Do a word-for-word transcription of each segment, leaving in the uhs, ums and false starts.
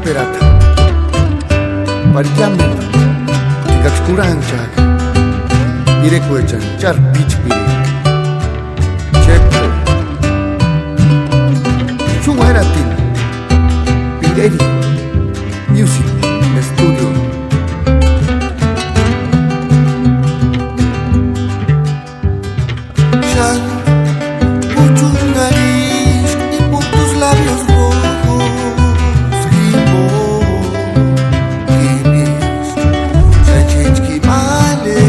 Perata. Pari iámendu engaksï kurhanhchaaka irekuechani chári píchpiri. Chepo. Chúni uératini Pinderi Music Studio. Xáni kuchunhariska ipuni tus labios rojos jimbo, jimesï xáni chénchkini male.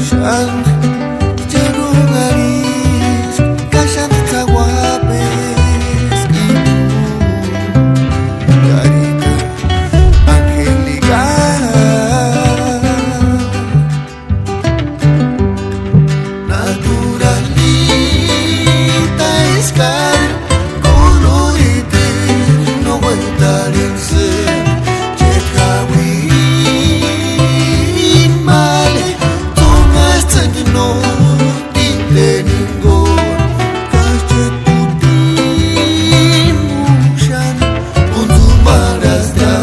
Xáni cherunhariska ka xáni tsauapeska ipuni. Karika Angélica, naturalita eskari colorite no guetarense, chetkawi male, tonasteti no titeningo, kachetuti mushani. Untsumarasia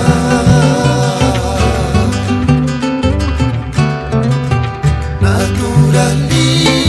naturalista